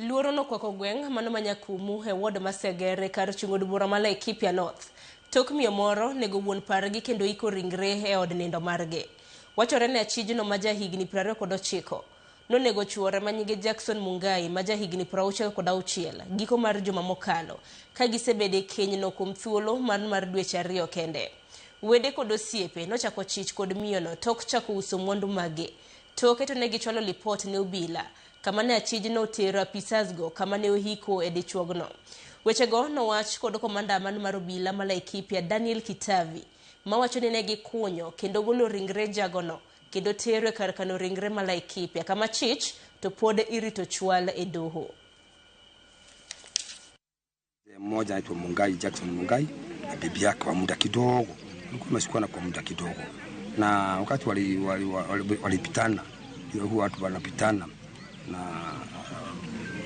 Luoro nokwako gweng' mano ma Nyakumu e ward ma Segere kar chung' od bura ma Laikipia North. Tok miyo moro nego wuon pargi kendo iko ringre e od nindo margi. Wachore ni achijno ma ja higni 29 nonego chuore ma nyinge Jackson Mungai ma ja higni 66 giko mar juma mokalo ka gisebedo e kenyno kuom thuolo mar dweche 2 kende. Wede kod osiepe nochako chich kod miyono tok chako uso mwandu mage. Toke to ne gichwalo lipot ne obila kama ne achijno otero apisasgo kama ne ohiko e dichuogno. Wechego nowach kod komanda man mar obila ma Laikipia Daniel Kitavi mawacho ni ne gikunyo kendo golo ringre jagono kendo tero e kar kano ringre ma Laikipia kama chich to pod irito chwal e doho. Mmoja anaitwa Mungai Jackson Mungai na bibi yake wa muda kidogo, walikuwa wameshikana kwa muda kidogo, na wakati walipitana, ndio huwa watu wanapitana na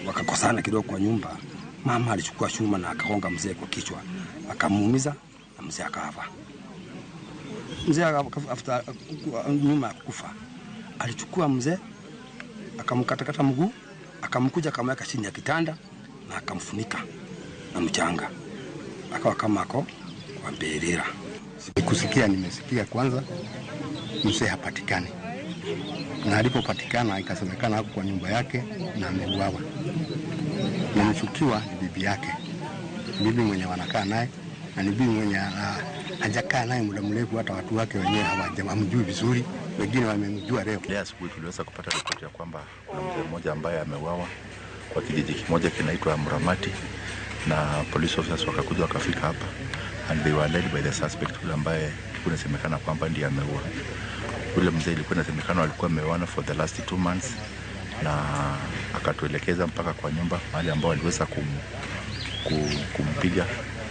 wakakosana kidogo kwa nyumba. Mama alichukua chuma na akagonga mzee kwa kichwa, akamuumiza na mzee akafa. Mzee after nyuma ya kufa alichukua mzee akamkatakata mguu, akamkuja akamweka chini ya kitanda na akamfunika na mchanga, akawa kama ako kwa mbelera. Kusikia nimesikia kwanza mzee hapatikani, na alipopatikana ikasemekana hapo kwa nyumba yake na ameuawa, na mshukiwa ni bibi yake, bibi mwenye wanakaa naye, na ni bibi mwenye hajakaa naye muda mrefu, hata watu wake wenyewe hawajamjui vizuri, wengine wamemjua leo. Leo asubuhi tuliweza kupata ripoti ya kwamba kuna mzee mmoja ambaye ameuawa kwa kijiji kimoja kinaitwa Muramati, na police officers wakakuja wakafika hapa and they were led by the suspect yule ambaye inasemekana kwamba ndiye ameua. Yule mzee ilikuwa inasemekana alikuwa ameoana for the last 2 months, na akatuelekeza mpaka kwa nyumba mahali ambao aliweza kumpiga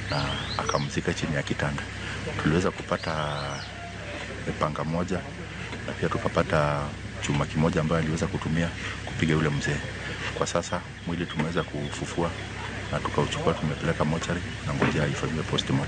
na akamzika chini ya kitanda. Tuliweza kupata panga moja na pia tukapata chuma kimoja ambayo aliweza kutumia kupiga yule mzee. Kwa sasa mwili tumeweza kufufua na tukauchukua tumepeleka mochari na ngoja ifanyiwe postmortem.